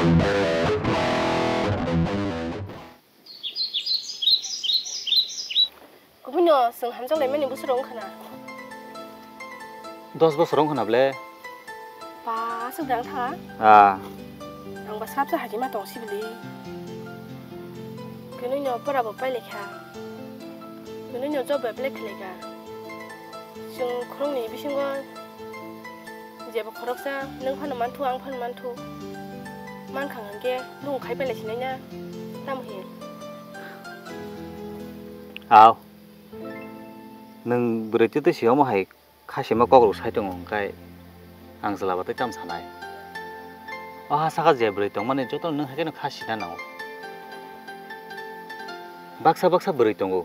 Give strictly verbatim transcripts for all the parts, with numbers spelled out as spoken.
Kubui no chwng hamjak laimani bwswk rok wngkha na? Dos bosor wngkha na ble? Ba, aswk da wngkha? Ah. Ang ba sabsa hajima tong sibili. Kwnwi no pora bo pailekha. Kwnwi no job bai apply khlaikha. Chwng khoroknwi bisingo jeba khoroksa nwng phano manthu, ang phano manthu. Mankha hwnkhe nwng khai pailai sinai na? Tamo hiya? Aw. Nwng bwrwi twi twi si omo hai khasima kok rw sai tongo hwnkhe ang chwla ba tei tamo sanai. O ha saka je bwrwi tongmani jotono nwng hai kheno kha sina nango. Baksa baksa bwrwi tongo.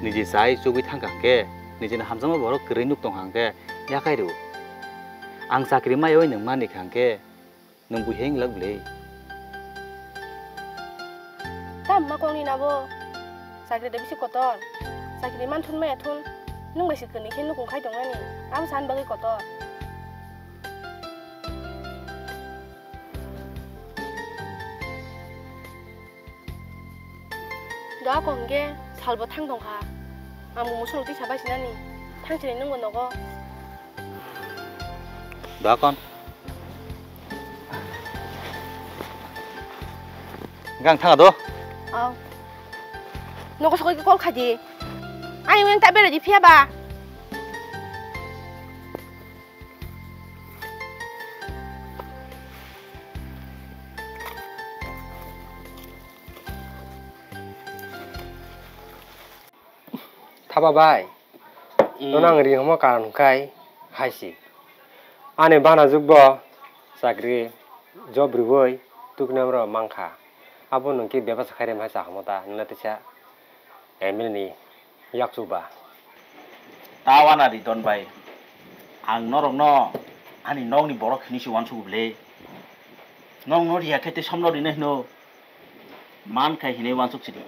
Niji chai chugwi thangkha hwnkhe, nijini hamjakma borok kwrwi nuk tongkha hwnkhe yakhai rw. Ang chakri maiwi nwng manikha hwnkhe, nwng buihai wnglak bwlwi. Tamo ma kokni nabo? Chakri de bisi kotor. Chakri man thun maya thun. Nwng bai se kwnwi khe nukung khai tongnani. Abo sani bagwi kotor. Doa ko hwnkhe salbo thang tongkha. Ang bo musurok tisa bai sinani. Thang sini nwngbo nogo. Doa kon. Gang thang do. Au. Nogo sokoi call khaidi. Ani wen ta bera di phiya ba. Thaba bai, hmm, nono ang ring hamo karon khai hai si. Ani bana jukbo chakri job riwi tuknamro mankha. Abo nwng khe bebasa khairem hai sa hamo ta, nwng teisa M L A ni yakchu ba. Ta wana ri don bai. Ang norokno ani nokni borok hinwi se uansugo bwle. Nokno riya khe tei somno rinai hino. Man khai hinwi uansuk sidi.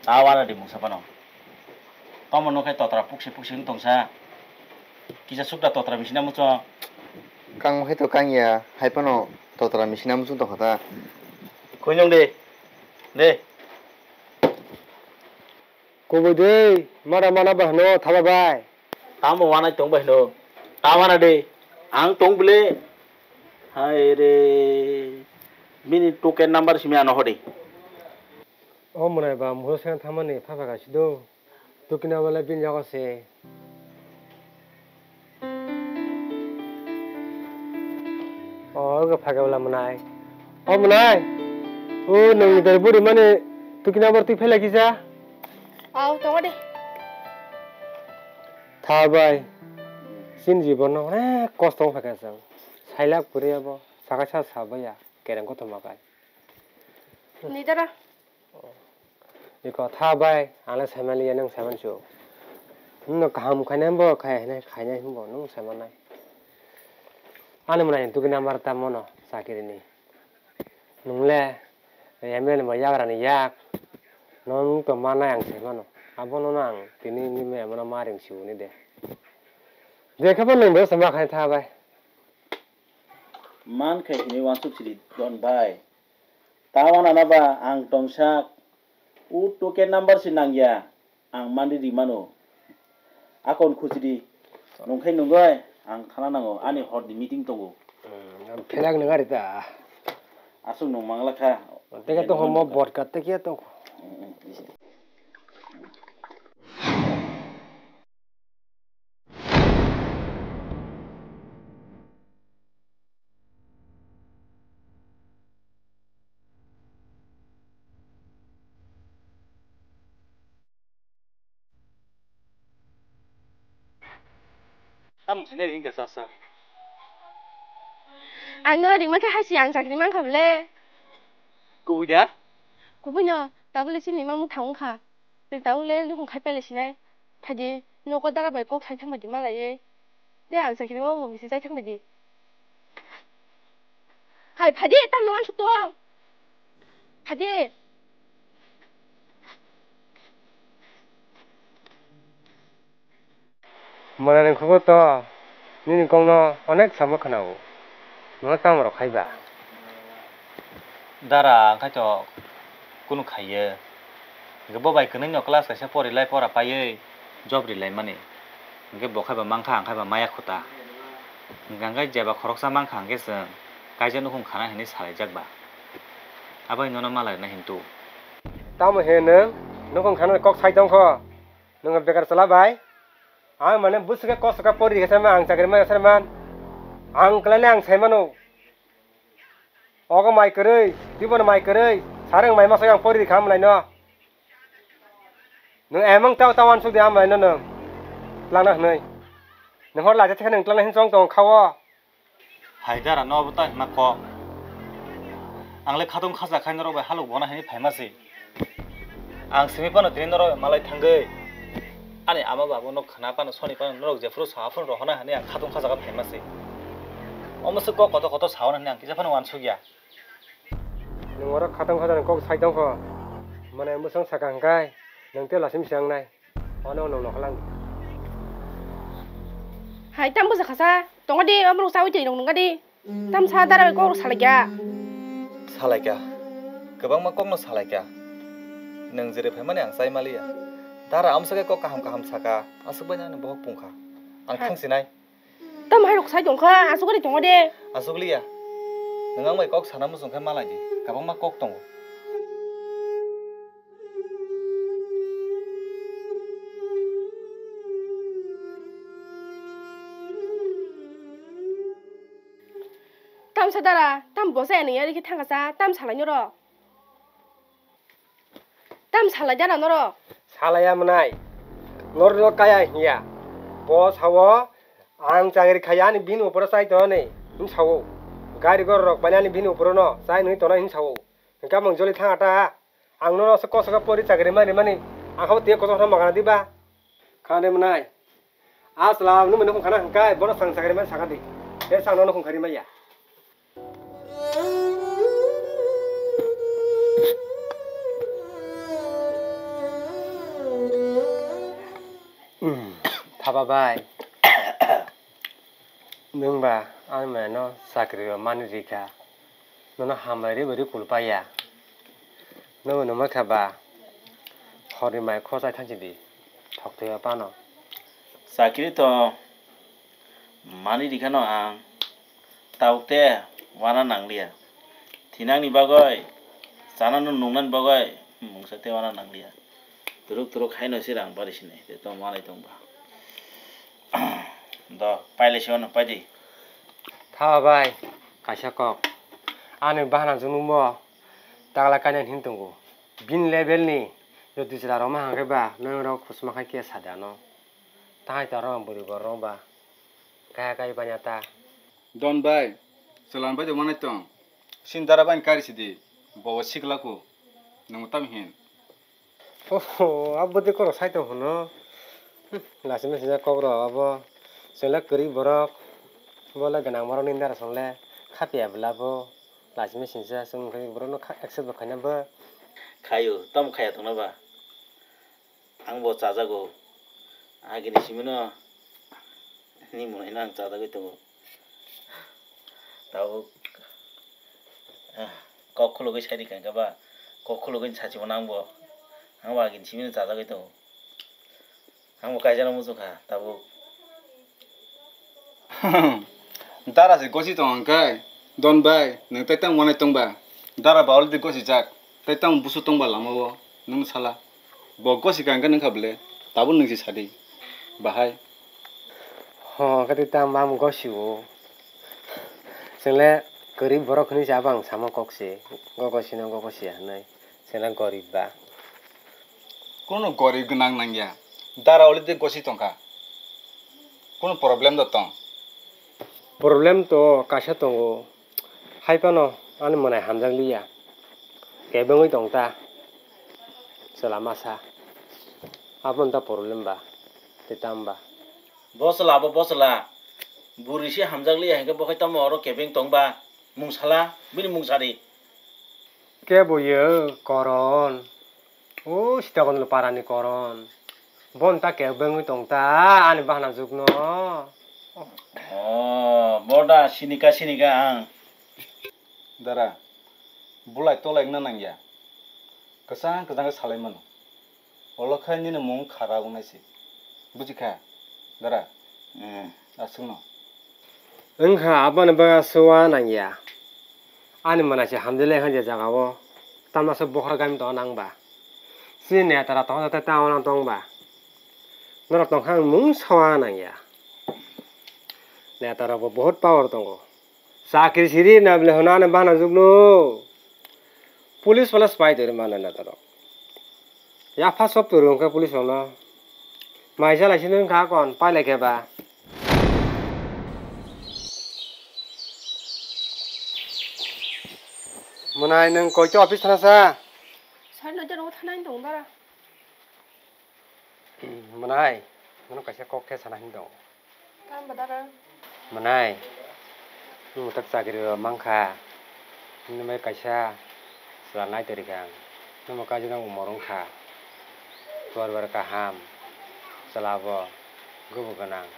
Ta wana ri mungsa phano. Tomo no khai totra pukse pukse wng tongsa. Kisa sukda totra misina mucho. Kang hai to kang ya, hai phano totra misina muchung tongkha ta. Khuinung de. De. Kubui de, mara mana ba hwno, Thaba bai. Tamo wanai tong bai hwno. Ta wana de. Ang tong bwle. Hai re. Bini token number simi ano hodi. O mwnai ba, muso seng thamani, pha pha ka sido. Tukina wala bini yago se. O, wngkha phaikhe wala mwnai. O mwnai. O, nwng dai buri mani tukina bar twi phailai kisa. Au, tongo de. Tha bai. Chini jibon no onek kosto wng phaikha chwng. Sailak kwrwi abo. Saka sa sa baya. Kereng kothoma kai. Ni dara. Iko tha bai, ang le saiman liya, nwng saiman su. Nwng no kaham khainai bo, khai hinai khainai hinbo, nwng saiman nai. Ani mwnai tugui number ta mono, chakiri ni. Nwng le, M L A ni bo yagra ni yak. Nwng to manai ang saimano. Abo no ang tini ni me mono ma ring sibu ni de. Je khe bo nwng bo sama khai tha bai. Man khe hinwi uansuk sidi don bai. Ta wana na ba ang tongsak. U token number si nangya. Ang mandi ri mano. Akon khusidi. Nungkhai nungoi ang khana nango. Ani horni meeting tongo. Hmm, ang phelak nang ari ta. Aswk nung mangla kha. Teke to homo vodka teke to. Hmm, hmm, isi. Tamo khainai ring kha sasa. Ang no ringma khe hasi ang chakri mankha bole. Kubui da? Kubui no, tabole chini mamung thang wngkha. Tei tabuk le nukhung khai pailai sinai. Phaidi, nogo dara bai kok sai thangbaidi malaiwi. Tei ang sakini omo bisi chai thangbaidi. Hai, phaidi, tamno uansuk tong. Phaidi. Mwnani khobor to nini kokno onek samo khwnao. Nono tamo rok khai ba? Dara, ang khai to kunu khaiye. Hingke bo bai kwnwi no class kaisa pori lai pora paiwi job ri lai mani. Hingke bo khai ba mang kha, ang khai ba maya khuta. Hingke ang khai jeba khoroksa mang kha, hingke chwng kaisa nukhung khana hinwi salai jak ba. Abo hai nono malai rwna hintu. Tamo he nwng nukhung khana kok sai tong kho? Nwng bekar chwla bai? Ang mane bwswk khe kosto khe pori rikha sai man, ang chakri maya sai man. Ang kwlai le ang sai mano. Ogo mai kwrwi, twibono mai kwrwi, sareng mai masa yang pori rikha hamlaino. Nwng emang tao tao uansuk di hamlaino nwng. Tlangna hwnwi. Nwng hor laijak thekha nwng tlangna hin chong tong kha o. Hai dara no obo ta hima kok. Ang le khatong khaja khai norok bai halok bona hini phaima se. Ang simi phano tini norok malai thangwi. Ani ama babu no khna phano soni phano norok jephuru sa phano rohona hwnwi ang khatong kha jaga phaima se. Omo se kok kotor kotor sawana hwnwi ang kisa phano uansukya. Nwng oro khatong kha jani kok sai tongkho. Mane bwswng saka hwnkhe nwng tei lasim se wngnai. Ono nwng nokha lang. Hai tam bwsa khasa. Tongo di, omo rok chawi twi rok nungkha di. Tam sa dara bai kok rok salaikha. Salaikha. Kwbangma kokno salaikha. Nwng jere phaimani ang chai maliya. Dara amsake kok kaham kaham saka. Aswk bai nani bohok pungkha. Ang Ha. Thang sinai. Tam hai rok sai tongkha. Aswk bai tongo de. Aswk liya. Nwng ang bai kok sana muchung khe malai di. Kwbangma kok tongo. Tamsa dara, tam bosa ani yari khe thangasa, tam salai noro. Tam salai dara noro. Salai ya mwnai. Nor no kaya hiya. Bo sawo, ang chagri khaya ani bini uporo chai to ni, hin sawo. Gari gor rok bai ani bini uporo no, chai nui to no hin sawo. Hingke among joli thang ata. Ang nono se kosok pori chakri mani mani. Ang habo te kosok no magana diba. Khana de mwnai. Asla nung mano khana hingkai bono sang chakri mani sakadi. Te sang nono khungkari maya. Thaba bai. Nwng ba ani mano chakri rw mani rikha. Nono hambai ri bai ri kulpaya. Nwng nwng kha ba horni mai khorchai thangsi di. Thok thwi phano. Chakri to mani rikha no ang. Tabuk te wana nangliya. Thinangni bagwi, chanano nungnani bagwi mungsa te wana nangliya. Turuk turuk haino se rang bari sinai, te tong manai tongba. Do, paile se wano paidi. Tha bai, kaisa kok. Ani bahana junungbo tagla kainani hin tongo. Bini level ni jodi chwla rok ma hangkhe ba, nwng rok khusma khai khe sa de ano. Tahai ta rok bwrwi borok rok ba. Kaya kai banya ta. Don bai, chwla bai de manai tong. Sin dara bai kari sidi, bo sikla ku. Nwng tam hin. Oho, abo de koro sai tong hwno. Lasima sijak kok rok abo. Chwla kwrwi borok. Bo le gwnang borok ni dara song le. Khapya bwla bo. Lasima sijak chwng khe borok no accept bo khaina bo. Khayo, tamo khaya tongna ba. Ang bo chajago. Agini simino ni mwnai no ang chajagwi tongo. Tabuk, ah, kok khulugwi saidi kangkhe ba, kok khulugwi sachi mano ang bo. Ang bo agini simino chajagwi tongo. Ang bo kaisa no muchungkha tabuk. Dara se gosi tong hwnkhe, Don bai, nwng tai tamo wanai tong ba? Dara ba already gosi jak, tai tamo busu tong ba lama o, nwng sala. Bo gosi ka hwnkhe nwng kha bwle, tabuk nwng se sadi. Bahai. Ho, kati tamo mam gosi o. Chwng le kwrwi borok hinwi se abo ang samo kok se, go gosi no go gosi ya hinwi. Chwla gorib ba. Kuno gorib gwnang nangya. Dara already gosi tongkha. Kuno problem do tong? Problem to kaisa tongo. Hai phano ani mwnai hamjak liya. Kebengwi tong ta. Chwla masa. Abo ta problem ba. Tei tam ba. Bosla abo bosla. Buri se hamjak liya hinkhe bo khai tamo oro kebeng tong ba. Mungsala, bini mungsari. Kebo ye Koron. O Sitagon parani Koron. Bon ta kebengwi tong ta ani bahana jukno. Oh, boda sinika sinika ang. Dara. Bulai tolai wngna nangya. Kwchang kwchang khe salai mano. Olo khe nini mung khara wngnai se. Buji kha, dara? Hmm. Aswkno. Wngkha, aboni bagwi aswk wana nangya. Ani mwnai se hamjwlai wngkha je jaga o. Tamno se bokhorok gami tongna nangba. Chini netara tongkha tei town o tongba. Norok tongkha ang mungsa wana nangya. Netarokbo bahut power tongo. Chakri siri na bole hwnani bana jukno. Police pala spy tongwi mano netarok. Yapha sob toro hwnkhe police rokno. Maisa lai sini wngkha kon, pailai khe ba. Mwnai nwng koito office thana sa? Sir, no jaro thanai tong dara. Mwnai, nono kaisa kok khe sana hini tongo. Tamo dara. Mwnai, nwng tak chakri rw mankha. Nwng bai kaisa chwla nai tongri kha ang. Nwng bo kaisa nang umor wngkha. Chuwar bar kaham. Chwla bo gubu gwnang.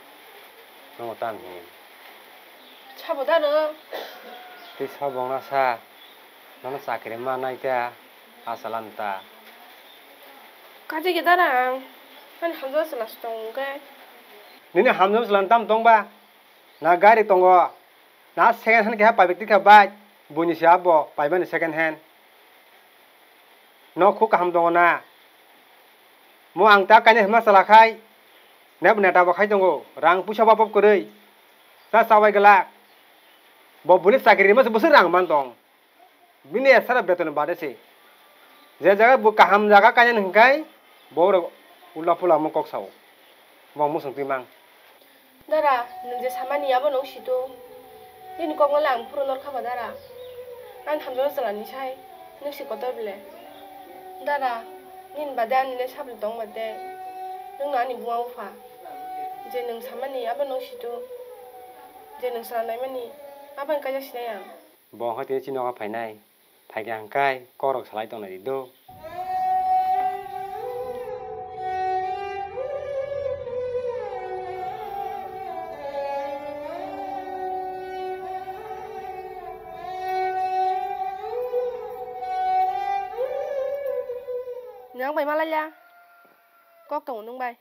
Nwng bo tam hin. Sabo dara. Tei sabo wngna sa. Nono chakri ma nai ta. Asalan ta. Kaje ke dara ang. Ani hamjak chwla se tong khe. Nini hamjak chwla tam tong ba? Na gari tongo. Na second hand keha paibai tikha bai. Buini se abo paimani second hand. No khu kaham tongo na. Mo ang ta kaina hima chwla khai. Neb neta bo khai tongo. Rang puisa bapop kwrwi. Ta chabai glak. Bo buini chakri rima se bwswk rang man tong. Bini esara beton bade se. Je jaga bo kaham jaga kanya hwnkhe bo rok ula pula mo kok sao. Bo musung twi mang. Dara, nwng je samani abo nwng situ. Nini kok ngole ang phuru nor khaba dara. Ang thamjano chalani sai. Nwng si kotor bile. Dara, nini bade ani le sabri tong bade. Nwng no ani buma bupha. Je nwng samani abo nwng situ. Je nwng salanai mani abo ang kaisa sinai ang. Bo wngkha tini chini nogo phainai, phaikha hwnkhe kokrok salai tongnaidi do. Nwng bai malaiya, kok tongo nwng bai.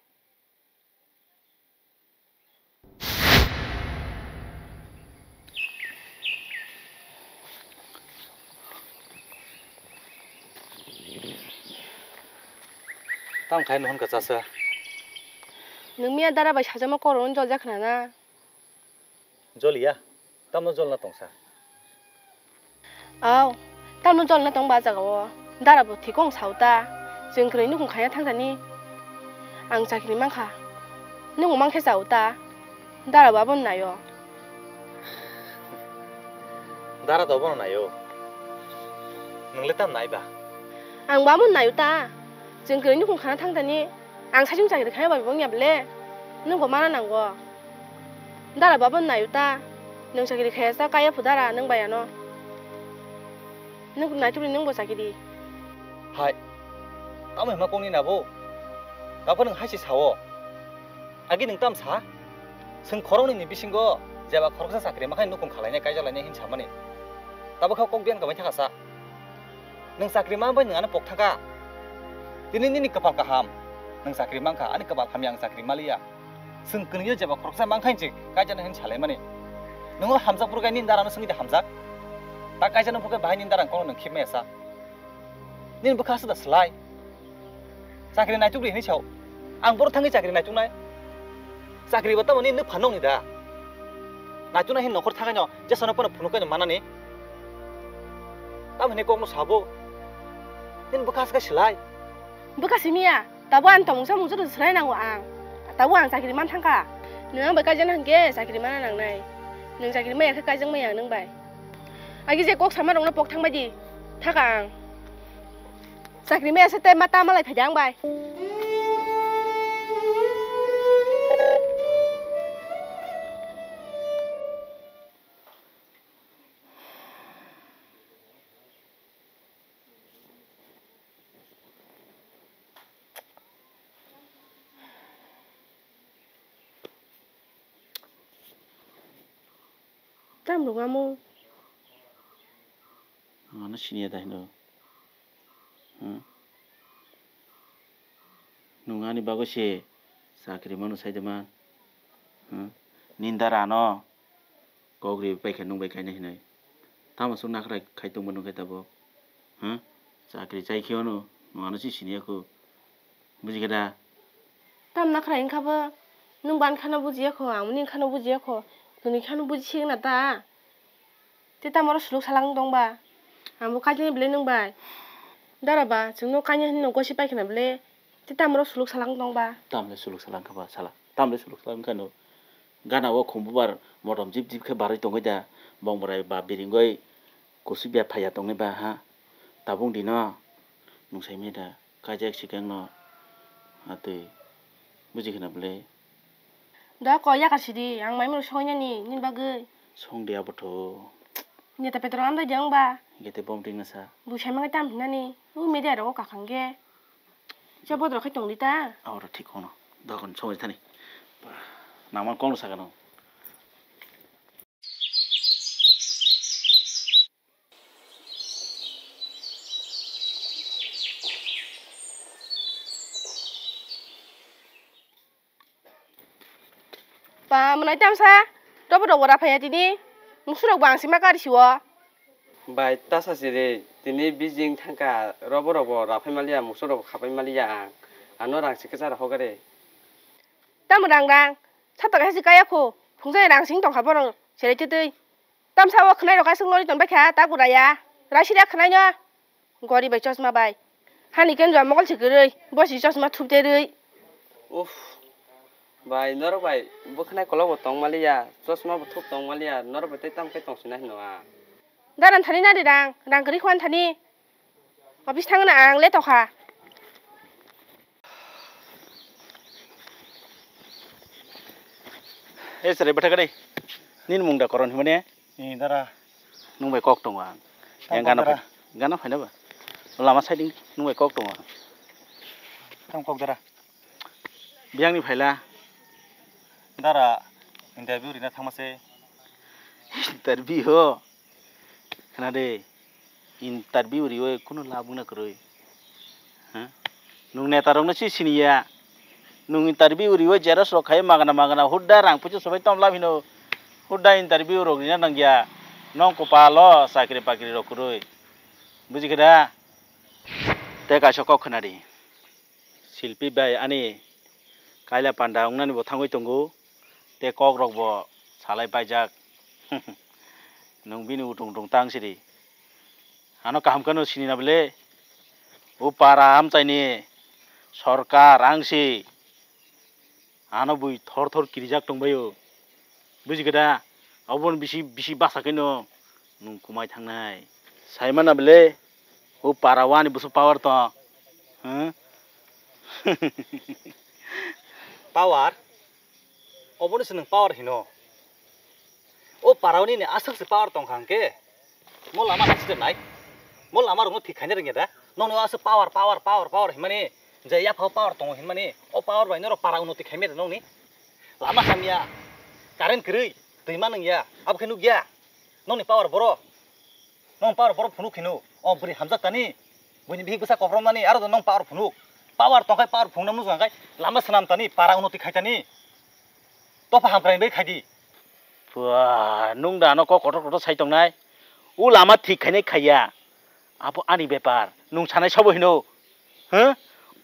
Tamo khai nuhun ka chasa. Nwng miya dara bai sajama korokno jol jakha na? Joliya. Tamno jolna tongsa? Aw, tamno jolna tong ba jaga o. Dara bo thikong sao ta. Chwng kwrwi nukhung khaina thang thani. Ang chakri mankha. Nwng bo mankhe chao ta. Dara bo abono naio. Dara to abono naio. Nwng le tam nai ba? Ang bo abono naio ta. Chwng kwrwi nukhung khaina thang thani. Ang saichung chakri khaina bai bo wngya bele. Nwng bo mana nango. Dara babo naio ta. Nwng chakri khaya sa kaya phu dara nwng bai ano. Nwng naitukni nwng bo chakri. Hai. Tamo hima kongni nabo. Gabo nwng haisi sao. Agi nwng tam sa? Chwng khoroknwi ni bisingo jeba khoroksa chakri makhai nukung khalainai kaijak lainai hin samani. Tabo kha kok biyan kamai thaka sa. Nwng chakri ma bai nwng ano pok thangkha. Tini nini kwpal kaham. Nwng chakri mankha, ani kwpal hamya ang chakri maliya. Chwng kwnwi jeba khoroksa mankha hinwi kaijano hin salaimani. Nwng o hamjak phuru khe nini dara no swngwi de hamjak. Ta kaijano phuru khe bahai nini dara kono nwng khibmaya sa. Nini bwkha aswk da slai. Chakri naitukdi hinwi sao. Ang boro thangwi chakri naituknai. Chakri bo tamoni nwk phan nokni da. Naituknai hin nokhor thangwi no jesano pono phunuk kaino manani. Tamo hinwi kokno sabo. Nini bwkha aswk slai. Bwkha simiya. Tabo ang tongmung samung joto swlai nango ang. Tabo ang chakri man thangkha. Nwng ang bai kaijakna hwnkhe chakri mana nangnai. Nwng chakri maya khe kaijakmaya ang nwng bai. Agi je kok sama rokno pok thangbai di. Thaka ang. Chakri maya se tei ma ta malai phaidi ang bai. Tam rwngamo. Ano siniya da hino. Hmm? Nung ani bagwi se chakri mano sai de man. Hmm? Nindara ano kok ri pai khe nung bai kaina hinai. Tamo sung nakra khai tongma nung khai tabok. Hmm? Chakri chai khe ono nung ano si siniya khu. Buji khe da? Tam nakra wngkha bo. Nung ban khano bujiya kho, ang muni khano bujiya kho. Tuni khano buji signa ta. Te tamo ro suluk salang tong ba? Ang bo kaijani belai nung bai. Dara ba, chwng no kaina hinwi no gosi pai khna belai. Te tamo ro suluk salang tong ba? Tamle suluk salang kha ba sala. Tamle suluk salang kha no. Gana o khumbu bar motom jip jip khe barwi tongwi da. Bong bwrai ba biringoi kusu bia phaiya tongwi ba ha. Tabung di no. Nung sai mani da. Kaijak sikang no. Atwi. Buji khna belai. Da ko yakar sidi, ang mai mano soi nani, nini bagwi. Song di abo tho. Neta petro amda jang ba. Gete bom ring nasa. Bu sai mangai tam hinani. U media rogo kakhang ge. Cha bodro khai tong di ta. Abo tho thik hono. Dogon song di thani. Nangma kong sakano. Pa, mwnai tamsa, robo robo raphaya tini, musurok bang sima kari siwo. Bai, tasa siri, tini bijing thangka, robo robo raphai maliya, musurok khapai maliya ang, ano rang sikhe chara hogare. Tamo rang rang, sata kaisa kaya kho, phungjai rang sing tongkha borok, serai twi twi. Tamsa o khwnai rok aswk lori ton baikha, ta gura ya. Raisida khwnai no. Gori bai chosma bai. Hani ken jua mokol se kwrwi. Bosi chosma thupte rwi. Uff. Bai, norok bai, bo khwnai kolok bo tong maliya, chosma bo thup tong maliya, norok bai tei tam khe tong sinai hino a. Daran thani nari rang, rang kwrwi khwan thani. Office thangna ang le tokha. Eh, sir, bwtha kari. Nini mung da koron himani? Ni dara. Nung bai kok tongo ang. Tang yang kok gana dara. Phai-, gana phaina ba? Lama side nung bai kok tongo ang. Tang kok dara. Biyang ni phaila. Dara, interview rina thangma se. Interview ho. Khna de, interview riwi kunu lab wngna kwrwi. Ha? Nwng neta rokno si siniya. Nwng interview riwi xerox rok khai magana magana hudda rang puisu sobai tom lab hino. Hudda interview rok rina nangya. Nong kopalo chakri bakri rok kwrwi. Buji khe da? Tei kaisa kok khna di. Silpi bai ani kaila panda wngnani bo thangwi tongo, tei kok rok bo salai paijak. Nwng bini utung utung tang siri. Ano kaham kheno sini na bwle? O para amchaini sorkar ang si. Ano bui thor thor kirijak tongbaio. Buji khe da? Obono bisi, bisi basa khe no nwng kumai thangnai. Sai mana bwle? O para wani bwswk power tong. Huh? Power? Obono se nwng power hino. O para wani ni aswk se power tong kha hwnkhe. Mo lama accident nai. Mo lama rokno thik khaina rwngya da. Nokni o aswk power, power, power, power hinmani. Je yaphao power tongo hinmani. O power bai norok para unoti khaimani nokni. Lama hamya. Current kwrwi. Twi manwngya. Abo khe nukya. Nokni power boro. Nokni power boro phunuk kheno. O bwrwi hamjak tani. Buini bihik bwsa kokromnani aro nong power phunuk. Power tongkhai power phunukna mujung khe lama swnam tani para unoti khai tani. Topha hamkrai bai khai di. Pua, nung da ano kok kotor kotor sai tongnai. O lama thik khainai khaiya. Abo ani bepar. Nung sanai sabo hino. Huh?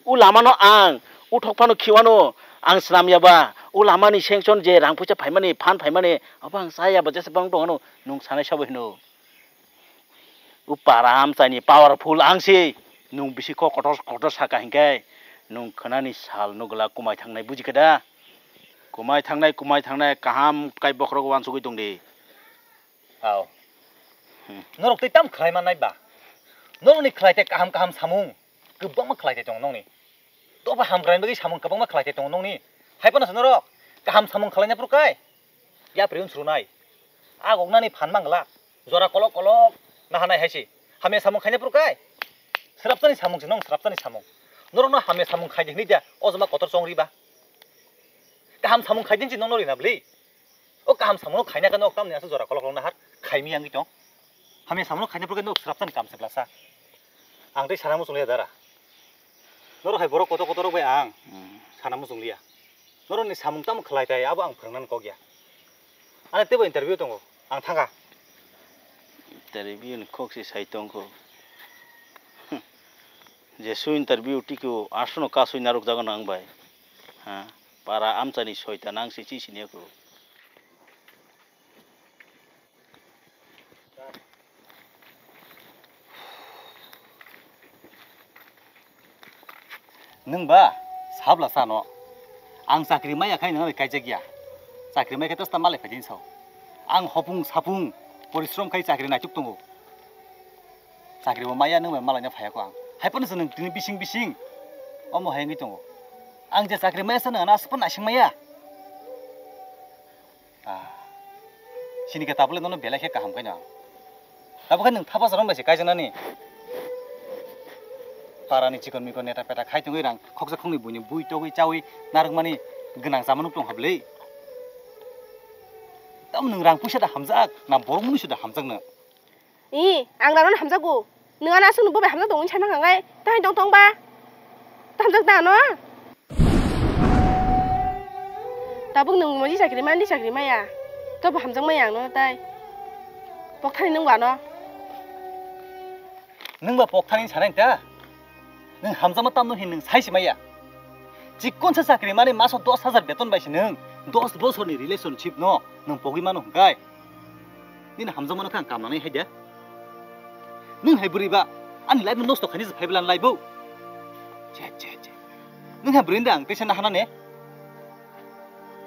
O lama no ang, o thok phano khiwano ang swnam ya ba. O lama ni sanction je rang puisa phaimani, phan phaimani, abo ang chaya ba jesa bang tongano nung sanai sabo hino. O para amchaini powerful ang se. Nung bisi kok kotor kotor saka hinkhe nung khwnani sal nugla kumai thangnai buji khe da? Kumai thangnai, kumai thangnai, kaham kai bokhorok wansugwi tong di. Ao. Hmm. Norok tei tam khlai mannai ba? Norokni khlai tei kaham kaham samung kwbangma khlai tei tongo nokni. Tobo hamkraini bagwi samung kwbangma khlai tei tongo nokni. Hai phano se norok kaham samung khlaina phuru kai yapri unsrunai. Agoknani phan mangla. Jora kolok kolok nahanai hai se. Hamya samung khaina phuru kai. Srapsani samung se nong srapsani samung. Norokno hamya samung khai di hwnwi da o joma kotor chongri ba. Kaham samung khai din si nokno rina bwli. O kaham samungno khaina khe nok tamni aswk jora kolok kolok nahar khaimi yangwi tong. Hamya samung khaina purkhe nok srapsan kam se glasa. Ang tei sana muchung liya dara. Norok hai borok kotor kotor rok bai ang Hmm. sana muchung liya. Norok ni samung tamo khlai tai abo ang phwrwngna kok ya. Ani teibo interview tongo. Ang thanga. Interview ni kok se sai tongkho. Jesu interview tiko aswkno kasui narwk jago nang bai. Ha? Para amchani soita nang se chi siniya kho. Nwng ba sabla sano. Ang chakri maya khai nang kaijak ya. Chakri mai khai tosta malai phaidin sao. Ang hopung sapung porishrom khai chakri naituk tongo. Chakri bo maya nwng bai malai na phaya ko ang. Hai phano se nwng tini bising bising. Omo hai wngwi tongo. Ang je chakri maya sa nwng ano aswk phano naising maya. Ah, sini khe tabole nono belai khe kaham khaino. Tabukhe nwng thapa saron bai se kaijaknani. Parani chikon mikon neta peta khai tongwi rang khoksa khokni buini bui togwi chawi narwkmani gwnang chama nuk tong hablei. Tamo nwng rang puisa da hamjak na borok mwnwi suda hamjakno? I, ang rano hamjago. Nwng ano aswkno bobai hamjak tongo hinwi saimang kha khe, tahai tong tong ba? Ta hamjak ta ano? Tabuk nwng moji chakri mandi chakri maya. Tobo hamjak maya ang nono tai. Pokthani nwng ba ano? Nwng ba pokthani sanai ta? Nwng hamjakma tamno hin nwng sai se maya. Chikonsa chakri mani maso dos hajar beton bai se nwng dos bosorni relationship no nwng pogwi mano hwnkhe. Nini hamjakmano khe ang kam nanai hai de. Nwng hai bwrwi ba ani life no nosto khainai se phaibalan life o. Che, che, che. Nwng hai bwrwi da ang teisa nahana ne.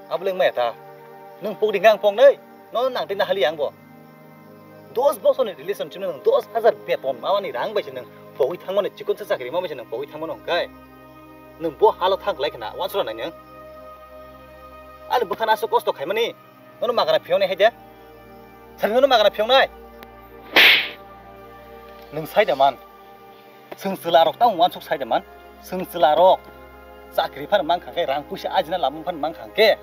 Abo leng maya ta. Nwng pok dingkha ang poknai. No nang tei nahali ang bo. Dos bosorni relationship no nwng dos hajar beton mamani rang bai se nwng pogwi thangmani chikonsa chakri ma bai se nwng pogwi thangmano hwnkhe. Nwng bo halo thang lai khna wansura nai nwng. Ani bwkhano aswk kosto khaimani. Nono magana phiyongnai hai de? Sari nono magana phiyongnai? Nwng sai da man. Chwng chwla rok tamo wansuk sai da man. Chwng chwla rok chakri phan mang kha khe, rang puisa ajina lamung phan mang kha khe.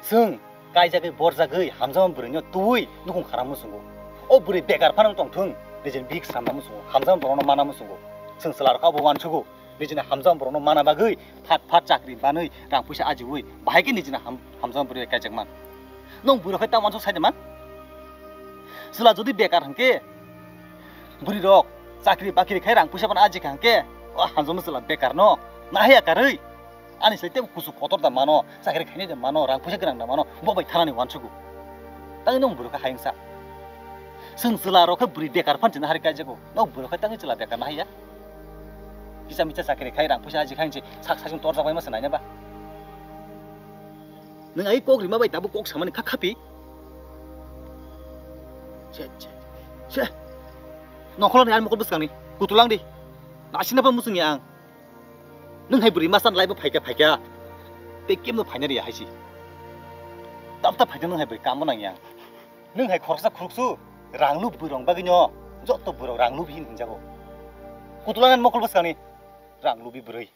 Chwng kaijagwi borjagwi hamjakma bwrwino twi nukhung khana muchungo. O bwrwi bekar phano tongthung, nijini bihik samna muchungo, hamjakma borokno mana muchungo. Chwng chwla rok abo wansugo. Nijini hamjakma borokno mana bagwi phat phat chakri banwi rang puisa ajiwi bahai khe nijini ham-, hamjakma bwrwi kaijak man. Nwng bwrwi khai tamo wansuk sai de man? Chwla jodi bekar hwnkhe, bwrwi rok chakri bakri khai rang puisa bana aji kha hwnkhe, o hamjakma chwla bekar no nahaya karwi. Ani sai tebo kuchuk kotor da mano, chakri khainai da mano, rang puisa gwnang da mano, bo bai thanani wansugo. Tangwi nwng bwrwi kha hayungsa. Chwng chwla rok khe bwrwi bekar phan chini hari kaijago. Nwng bwrwi khe tangwi chwla bekar nahaya. Kisa misa chakri khai rang puisa aji khai se sak sak torjak bai ma se naina ba. Nwng ai kok rima bai tabuk kok samani kha khapi. Che, che, che. Nokholoni ani mokol bwskangni kutulang di. Nasina pa muchungya ang. Nwng hai bwrwi masa lai bo phaikha phaikha. Tei kemno phaina riya hai si. Tap tap phaikha nwng hai bwrwi kamo nangya ang. Nwng hai khoroksa khuruksu rang lub bwrwi rong bagwino joto bwrwi rang lub hin hinjago. Kutulang ani mokol bwskangni rang lubi bwrwi.